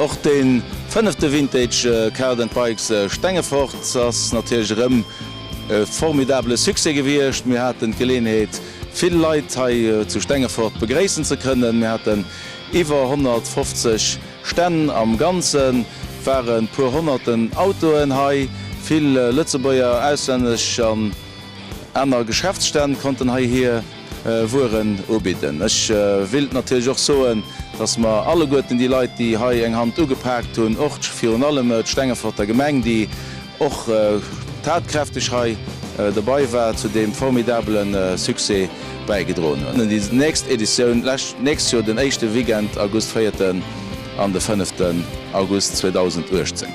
Och dee fënnefte Vintage Cars and Bikes Stengefort ass natierlech erëm e formidabele Succès gewiescht. Mir haten d'Geleeënheet vill Leit hei zu Stengefort begréissen ze kënnen. Mir haten iwwer 150 Stänn am Ganzen, waren puer honnerten Autoen hei, vill Lëtzebuerger, auslännesch an aner Geschäftsstänn konnten heihier. Wueren ubidden. Ech willt natierlech och soen, dass mer alleguerten déi Leit, déi hei eng Hand ugepaakt hunn, och virun allem d'Stengeforter Gemeng, déi och tatkräfteg hei dobei war, zu deem formidabele Succès bäigedroen hunn. Déi nächst Editioun nächst Joer den éischte Weekend August, véierten an de fënneften August 2018.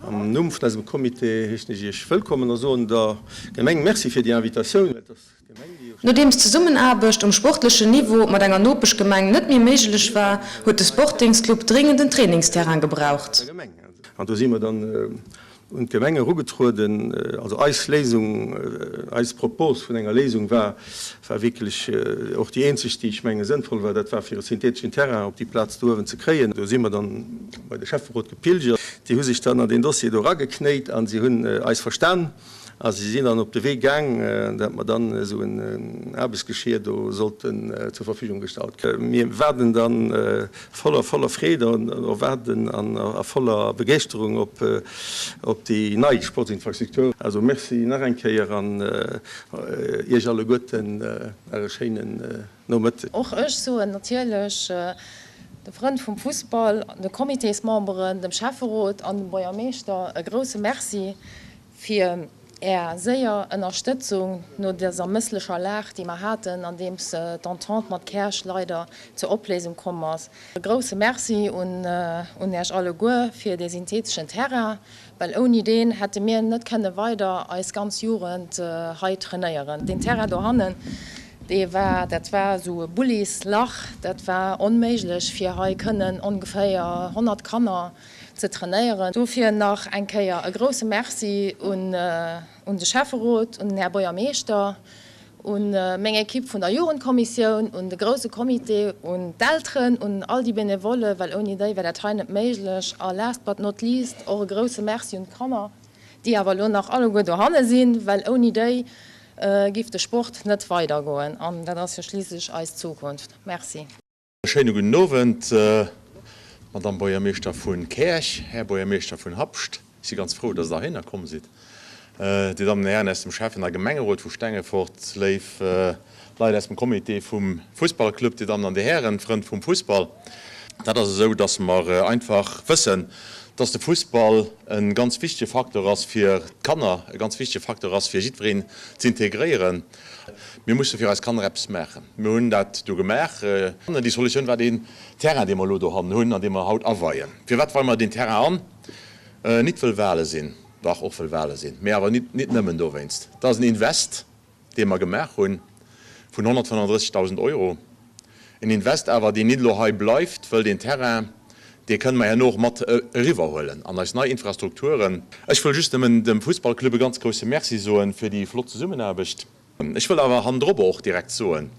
Am Numm vun eisem Comité heeschen ech Iech wëllkommen a soen der Gemeng Merci fir déi Invitatioun. Et ass d'Gemeng, déi jo. Nodeems d'Zesummenaarbecht um sportlechen Niveau mat enger Nopeschgemeng net méi méiglech war, huet de Sportingsclub dringend en Trainingsterrain gebraucht. An do si mer dann un d'Gemeng erugetrueden. Also eis Léisung, eis Propos vun enger Léisung war, war wierklech och déi eenzeg, déi ech menge sënnvoll war, dat war fir e syntheteschen Terrain op déi Plaz do uewen ze kréien. Do si mer dann bei de Schäfferot gepilgert. Déi hu sech dann an deen Dossier do erageknéit a si hunn eis verstan. A si sinn dann op de Wee gaang, dat mer dann esou en Aarbechtsgeschier do sollten zur Verfügung gestallt kréien. Mir waarden dann voller, voller Freed an erwaarden an a voller Begeeschterung op, op déi nei Sportsinfrastruktur. Also Merci nach eng Kéier an Iech alleguerten nach e schéinen Nomëtteg. Och ech soen natierlech de Frënn vum Fussball, de Comitésmemberen, dem Schäfferot an dem Buergermeeschter e grousse Merci fir Är séier Ënnerstëtzung no dëser mësslecher Lag, déi mer haten, andeems d'Entente mat Käerch leider zur Opléisung komm ass. E grousse Merci un Äech alleguer fir dee syntheteschen Terrain, well ouni deen hätte mir net kënne weider eis ganz Jugend hei trainéieren. Deen Terrain dohannen, dee war, dat war esou e Bullislach, dat war onméiglech fir hei kënnen ongeféier 100 Kanner ze trainéieren. Dofir nach eng Kéier e grousse Merci un de Schäfferot, un den Här Buergermeeschter, un meng Equipe vun der Jugendkommissioun, un de grousse Comité, un d'Elteren, un all déi Benevollen, well ouni déi wär dat hei net méiglech. A last but not least och e grousse Merci un d'Kanner, déi awer elo nach alleguer dohanne sinn, well ouni déi giff de Sport net weidergoen. An dat ass jo schliisslech eis Zukunft. Merci. E schéine gudden Owend, Madamm Buergermeeschter vu Käerch, Här Buergermeeschter vun Habscht. Ech si ganz frou, dass Der heihinner komm sidd. Dir Dammen an Hären aus dem Schäffen a Gemengerot vu Stengefort, léif Leit aus dem Comité vum Fussballclub, Dir Dammen an Dir Hären, Frënn vum Fussball. Dat ass esou, dass mer einfach wëssen, dass de Fussball e ganz wichtege Facteur ass fir d'Kanner, e ganz wichtege Facteur ass fir jiddwereen z'integréieren. Mir musse fir eis Kanner eppes maachen. Mir hunn dat du gemaach. Déi Solutioun war deen Terrain, dee mer elo dohannen hunn an dee mer haut aweien. Firwat weie mer deen Terrain an? Nit wëll Wale sinn, dach och wëll Wale sinn, mee awer nit nëmmen dowéinst. Dat ass en Invest, dee mer gemaach hunn vun 135.000 Euro. En Invest awer, deen nit elo hei bleift, wëll deen Terrain, dee kënne mer herno och mat eriwwerhuelen an eis nei Infrastrukturen. Ech wëll just nëmmen dem Fussballclub e ganz grousse Merci soen fir déi flott Zesummenaarbecht. Ech wëll awer hannendrop och direkt soen,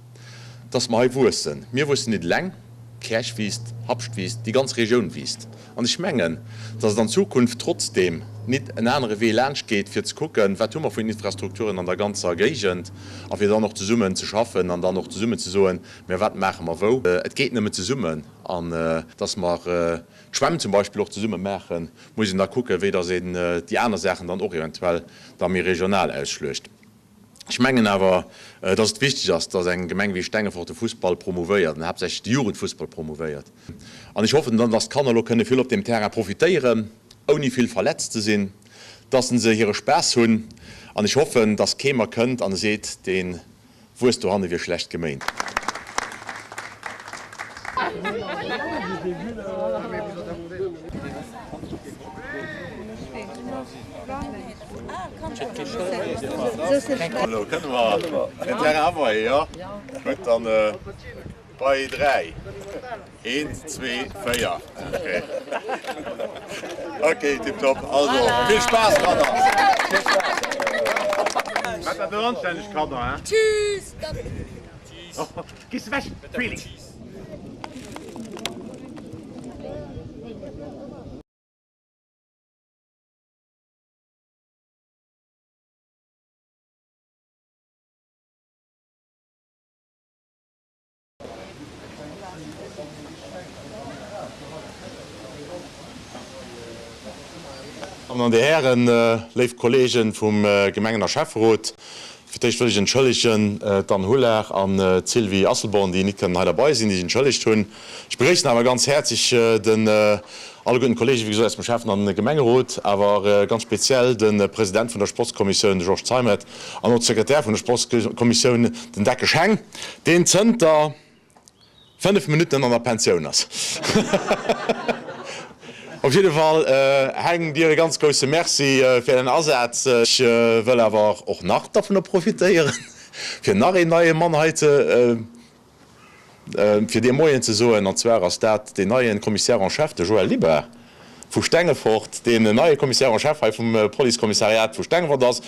dass mer hei wuessen. Mir wuessen nit eleng, Käerch wiisst, Habscht wiisst, déi ganz Regioun wiisst. An ech mengen, dass et an Zukunft trotzdeem nit en anere Wee laanscht geet, fir ze kucken, wat hu mer vun Infrastrukturen an der ganzer Géigend, a fir dann och zesummen ze schaffen an dann och zesummen ze soen, Mä wat maache mer wou? Et geet nëmmen zesummen. An dass mer d'Schwämm zum Beispill och zesumme maachen, muss een da kucken, wéi dass een déi aner Saachen dann och eventuell da méi regional ausschluecht. Ech mengen awer, dass et wichteg ass, dass eng Gemeng wéi Stengefort de Fussball promouvéiert an haaptsächlech de Jugendfussball promouvéiert. An ech hoffen dann, dass d'Kanner elo kënne vill op deem Terrain profitéieren, ouni vill verletzt ze sinn, dass se hire Spaass hunn. An ech hoffen, dass kee mer kënnt an e seet, dee Wues dohanne wier schlecht geméint. Elo kënne mer den Terrain aweien, jo? Gutt, dann bei 3, eent, zwee, véier. Okay, okay, tiptop. Also, vill Spaass, Kanner! Vill Spaass! Maacht dat net anstänneg, Kanner, hein? Tschüss! Gees ewech, Felix! Dammen an Dir Hären, léif Kollegen vum Gemengen a Schäfferot, fir d'éischt wëll ech entschëllegen d'Anne Hullard an d'Sylvie Asselborn, déi nit kënnen hei derbei sinn, déi sech entschëllegt hunn. Ech begréissen awer ganz häerzlech den alleguerten d'Kollegen, wéi gesot, aus dem Schäffen an Gemengerot, awer ganz speziell de President vun der Sportskommissioun, de Georges Zeimet, an och de Sekretär vun der Sportskommissioun, den Deckesch Heng, deen zënter 5 Minutten an der Pensioun ass. Op jidde Fall, Heng, dir e ganz grousse Merci fir däin Asaz. Ech wëll awer och nach dervunner profitéieren, fir nach een neie Mann hei ze. Fir dee Moien ze soen, an zwar ass dat deen neie Commissaire en chef, de Joël Libert vu Stengefort, deen neie Commissaire en chef hei vum Policekommissariat vu Stengefort ass.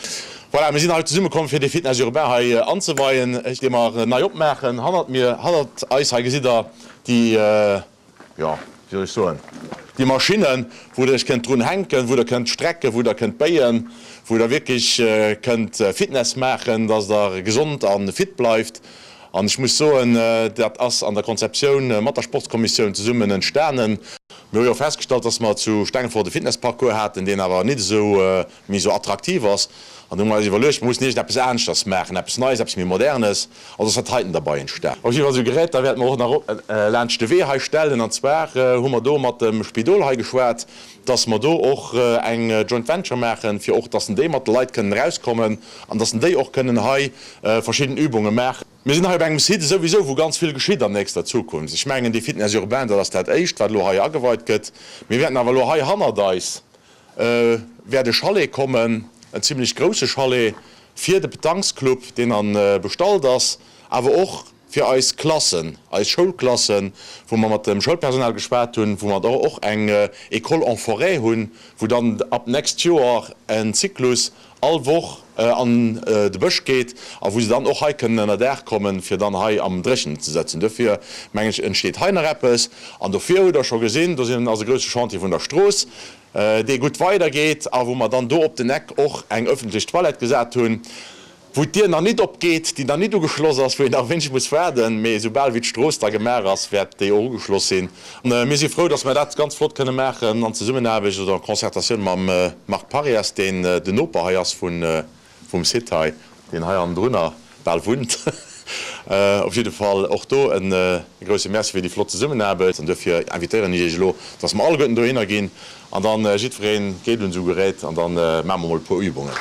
Voilà, mir sinn hei zesummekomm, fir dee Fitness urbain hei anzeweien, dee mer nei opmaachen. Hannert mir, hannert eis hei gesitt Der déi, jo, wéi soll ech soen, déi Maschinnen, wou Der Iech kënnt drun hänken, wou Der kënnt strecken, wou Der kënnt béien, wou Der wierklech kënnt Fitness maachen, dass Der gesond a fit bleift. An ech muss soen, dat ass an der Konzeptioun mat der Sportskommissioun zesummen entstanen. Mir hu jo festgestallt, dass mer zu Stengefort e Fitnessparcours haten, deen awer nit esou méi esou attraktiv ass. An du hu mer eis iwwerluecht, mer mussen iergendeppes aneschters maachen, eppes Neies, eppes méi Modernes. Also ass dat heiten derbei entstan. Op jidde Fall, esou Geräter wäerte mer och nach laanscht de Wee hei stellen. An zwar hu mer do mat dem Spidol hei geschwat, dass mer do och eng Joint Venture maachen, fir och, dass déi mat de Leit kënnen erauskommen an dass déi och kënnen hei verschidden Übunge maachen. Mir sinn hei op engem Site esouwisou, wou ganz vill geschitt an nächster Zukunft. Ech mengen, dee Fitness urbain, dat ass dat Éischt, wat elo hei ageweit gëtt. Mir wäerten awer elo hei hannert eis wäert e Chalet kommen, en zimlech grousse Chalet fir de Petanquesclub, deen a bestallt ass, awer och fir eis Klassen, eis Schoulklassen, wou mer mat dem Schoulpersonal geschwat hunn, wou mer och eng École en forêt hunn, wou dann ab d'nächst Joer en Zyklus all Woch an de Bësch geet a wou se dann och hei kënnen ënner Daach kommen, fir dann hei am Dréchenen ze sëtzen. Dofir, mengen ech, entsteet hei nach eppes. An dofir hutt Der scho gesinn, do sinn, ass e grousse Chantier vun der Strooss, dee gutt weidergeet a wou mer dann do op den Eck och eng öffentlech Toilette gesat hunn, wou d'Dier nach nit opgeet, déi nach nit ugeschloss ass, wou een nach e wéineg muss waarden, mee esoubal wéi d'Strooss da gemaach ass, wäert déi och ugeschloss sinn. Mir si frou, dass mer dat ganz flott kënne maachen an Zesummenaarbecht oder en Concertatioun mam Marc Parries, deen den Noper hei ass vum Site hei, deen hei hannendrunner bal wunnt. Op jidde Fall och do e grousse Merci fir déi flott Zesummenaarbecht. An duerfir invitéieren ech Iech elo, dass mer alleguerten dohinner ginn an dann jiddweree geet un esou Gerät an da maache mer mol e puer Übungen.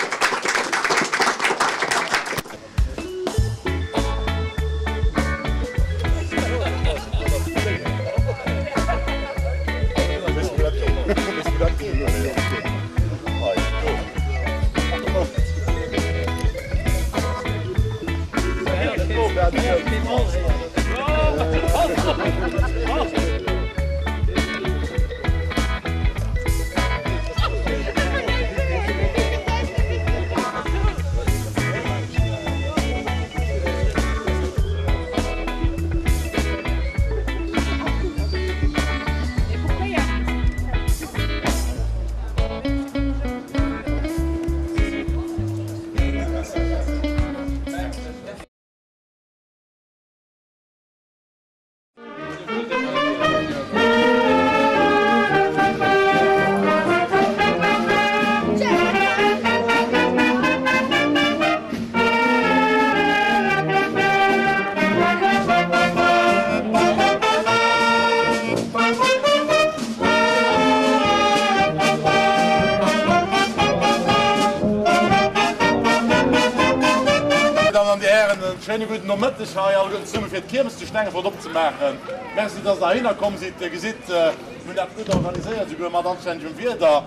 Schéine gudden Nomëtteg hei alleguerten zesumme fir d'Kiermes zu Stengefort opzemaachen. Merci, dass der heihinner komm sidd. Dir gesitt, mir hunn dat gutt organiséiert, souguer mat anstännegem Wieder.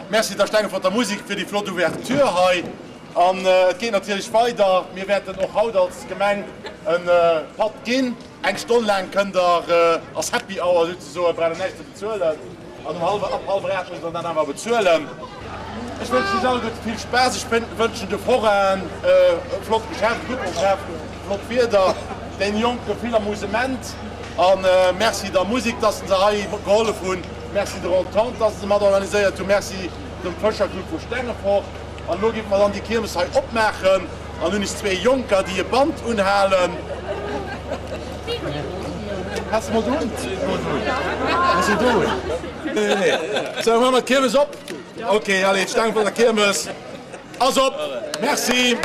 Merci der Stengeforter Musik fir déi flott Ouverture hei. An et geet natierlech weider. Mir wäerten och haut als Gemeng e Patt ginn. Eng Stonn laang kënnt der, ass Happy Hour souzesoen, braucht der näischt ze bezuelen. An um hallwer, ab hallwer 8 musst der dann awer bezuelen. Ech wënschen iech alleguerte vill Spaass. Ech wënschen de Forainen e flott Geschäft, e gutt Geschäft, flott Wieder, den Jonke vill Amusement a Merci der Musek, dass se hei gehollef hunn. Merci der Entente, dass se mat organiséiert hunn. Merci dem Fëscherclub vu Stengefort. An elo géife mer dann déi Kiermes hei opmaachen. An hunn ech zwee Jonker, déi e Band unhalen. Has de mol do un? Has de do un? Sou, maache mer d'Kiermes op? Ok, allez, d'Staang vun der Kiermes ass op. Merci.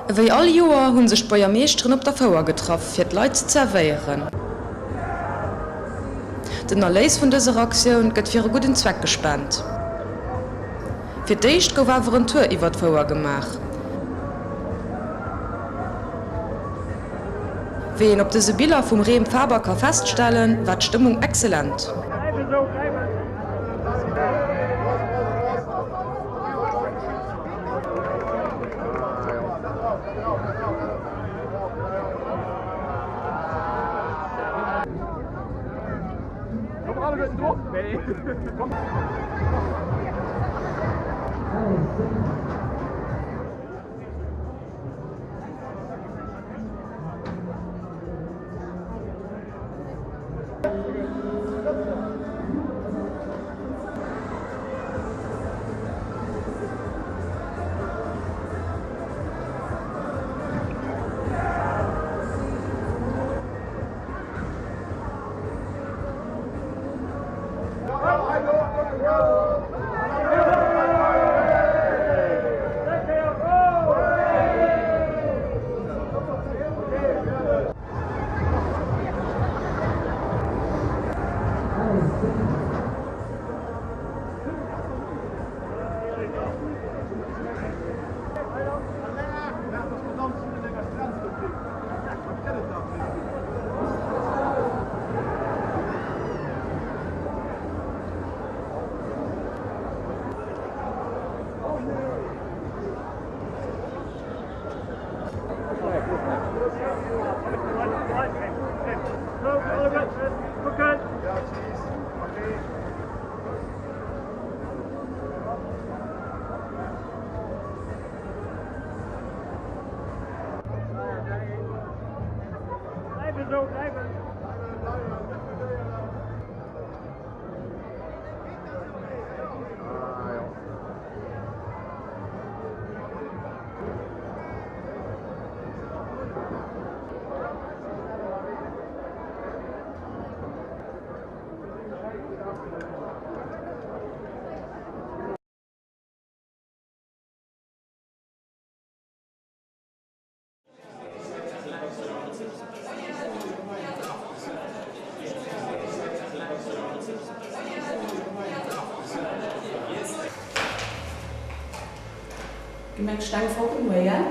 Ewéi all Joer hunn sech d'Buergermeeschteren op der Fouer getraff fir d'Leit ze zerwéieren. Den Erléis vun dëser Aktioun gëtt fir e gudden Zweck gespent. Fir d'éischt gouf awer en Tour iwwer d'Fouer gemaach. Wéi een op dëse Biller vum Rem Faber ka feststellen, war d'Stëmmung excellent. Gemeng Stengefort Gudde Moien.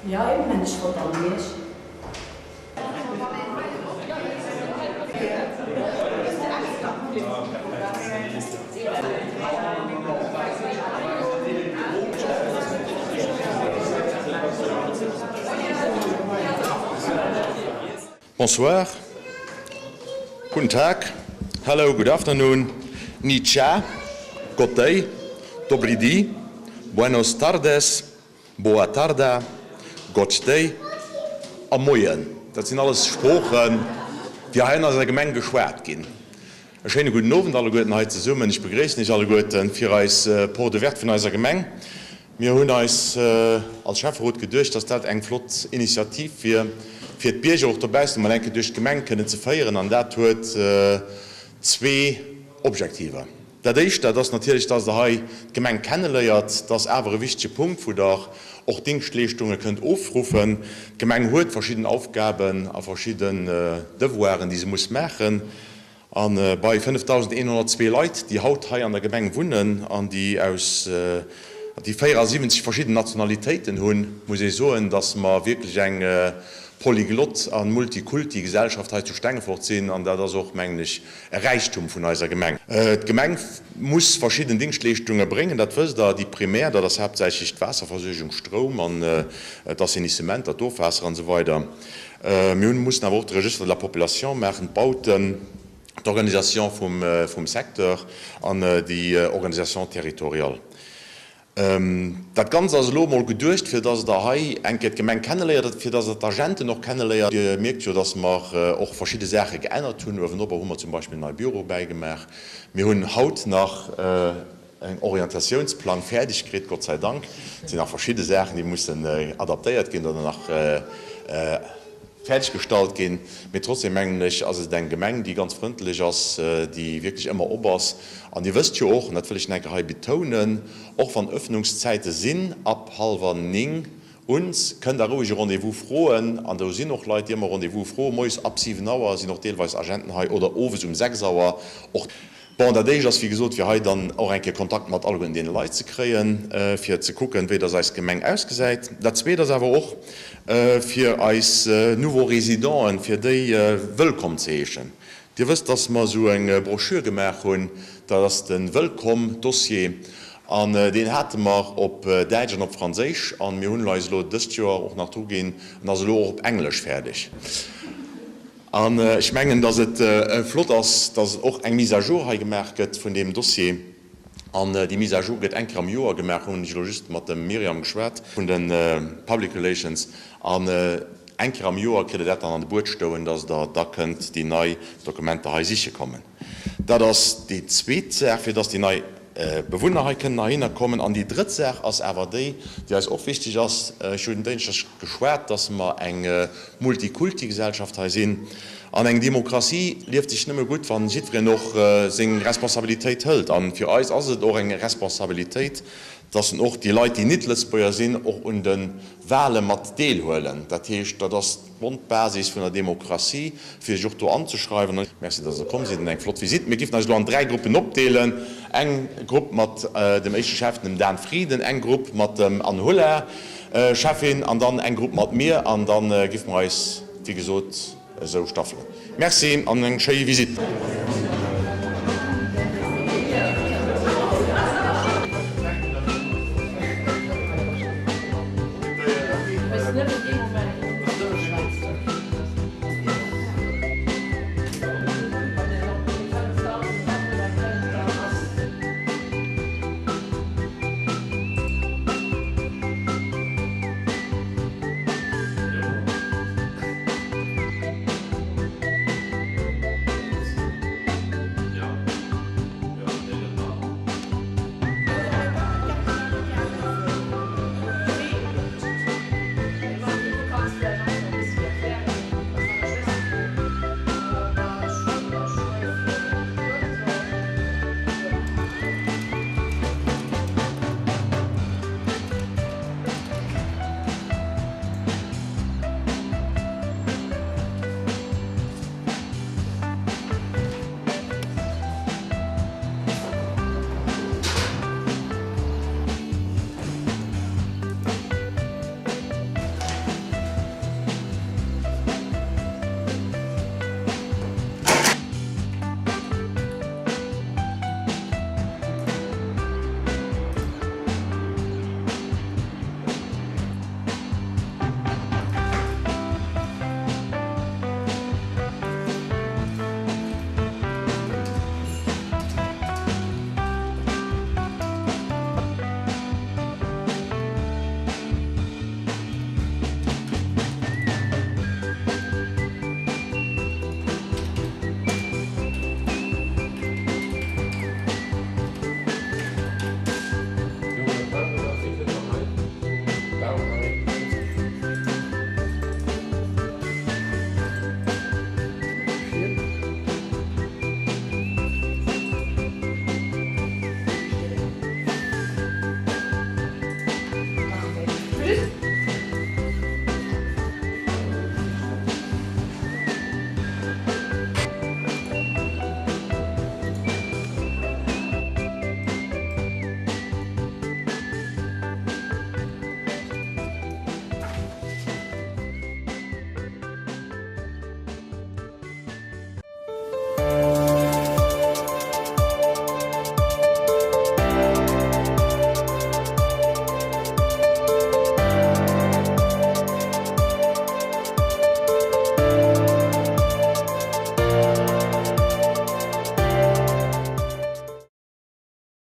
Jo, ee Moment, ech verbannen Iech. Bonsoir, guten Tag, hello, good afternoon, ni cha, god day, dobry di, buenos tardes, Boa tarda, God day a Moien. Dat sinn alles Sproochen, déi hei an eiser Gemeng geschwat ginn. E schéine gudden Owend alleguerten hei zesummen. Ech begréissen Iech alleguerten fir eis Porte ouverte vun eiser Gemeng. Mir hunn eis als Schäfferot geduecht, dass dat eng flott Initiativ wier, fir d'Bierger och dobaussen emol eng Kéier duerch d'Gemeng kënnen ze féieren. An dat huet zwee Objektiver. Dat Éischt, dat ass natierlech, dass Der hei d'Gemeng kenneléiert. Dat ass awer e wichtege Punkt, wou Der och Dingschtleeschtunge kënnt ofruffen. D'Gemeng huet verschidden Aufgaben a verschidden Devoiren, déi se muss maachen. A bei 5.102 Leit, déi haut hei an der Gemeng wunnen an déi aus déi 74 verschidden Nationalitéiten hunn, muss ee soen, dass mer wierklech eng polyglott a multikulti Gesellschaft hei zu Stengefort sinn. An dat ass och, mengen ech, E Räichtum vun eiser Gemeng. D'Gemeng muss verschidden Dingschtleeschtunge bréngen, dat wësst Der. Déi primär, dat ass haaptsächlech d'Waasserversuergung, Stroum an d'Assainissement, d'Ofwaasser an esou weider. Mir hunn, mussen awer och de Registre de la population maachen, d'Bauten, d'Organisation vum Secteur an déi Organisation territoriale. Dat Ganzt ass elo emol geduecht, fir dass Der hei eng Kéier d'Gemeng kenneléiert, fir dass Der d'Agenten och kenneléiert. Dir mierkt jo, dass mer och verschidde Saache geännert hunn. Uewenopper hu mer zum Beispill nei Büroe bäigemaach. Mir hunn haut nach en Orientatiounsplang fäerdeg kritt, Gott sei Dank. Et sinn nach verschidde Saachen, déi mussen adaptéiert ginn oder nach fäerdeg gestallt ginn. Mee trotzdem mengen ech, ass et eng Gemeng, déi ganz frëndlech ass, déi wierklech ëmmer op ass. An Dir wësst jo och, an dat wëll ech nach eng Kéier hei betounen, och wann Öffnungszäite sinn ab hallwer 9 uns, kënnt Der roueg e Rendez-vous froen. An do sinn och Leit, déi ëmmer Rendez-vouse froen. Moies ab 7 Auer sinn och deelweis Agenten hei oder owes um 6 Auer och. Bon, dat Éischt ass, wéi gesot, fir hei dann och eng Kéier Kontakt mat alleguerten deene Leit ze kréien, fir ze kucken, wéi dass eis Gemeng ausgesäit. Dat Zweet ass awer och, fir eis nouveaux Résidenten, fir déi wëllkomm ze heeschen. Dir wësst, dass mer esou eng Broschür gemaach hunn, dat ass de Wëllkomm-Dossier, an deen hate mer op Däitsch an op Franséisch, a mir hunn eis elo dëst Joer och nach druginn, en ass elo och op Englesch fäerdeg. An ech mengen, dass et flott ass, dass och eng Mise à jour hei gemaach gëtt vun deem Dossier. An déi Mise à jour gëtt eng Kéier am Joer gemaach, hunn ech elo just mat dem Myriam geschwat vun de Public Relations. An eng Kéier am Joer kritt Der dat dann an de Buet stouen, dass Der da kënnt déi nei Dokumenter hei siche kommen. Dat ass déi zweet Saach, fir dass déi nei Bewunner hei kënnen heihinner kommen. An déi drëtt Saach ass awer déi, déi eis och wichteg ass, Ech hunn Dénschdeg geschwat, dass mer eng Multikulti-Gesellschaft hei sinn. An eng Demokratie lieft sech nëmme gutt, wa jiddwereen och seng Responsabilitéit hëlt. A fir eis ass et och eng Responsabilitéit, Dass en och déi Leit, déi nit Lëtzebuerger sinn, och un de Wahle mat deelhuelen. Dat heescht, dat ass d'Grondbasis vun der Demokratie, fir sech och do anzeschreiwen. Merci, dass Der komm sidd an eng flott Visite. Mir giffen eis elo an 3 Gruppen opdeelen. Eng Grupp mat dem éischte Schäffen, dem Dan Frieden, eng Grupp mat dem Anne Huller, Schäffin, an dann eng Grupp mat mir. An da giffe mer eis, wéi gesot, esou staffelen. Merci an eng schéi Visite.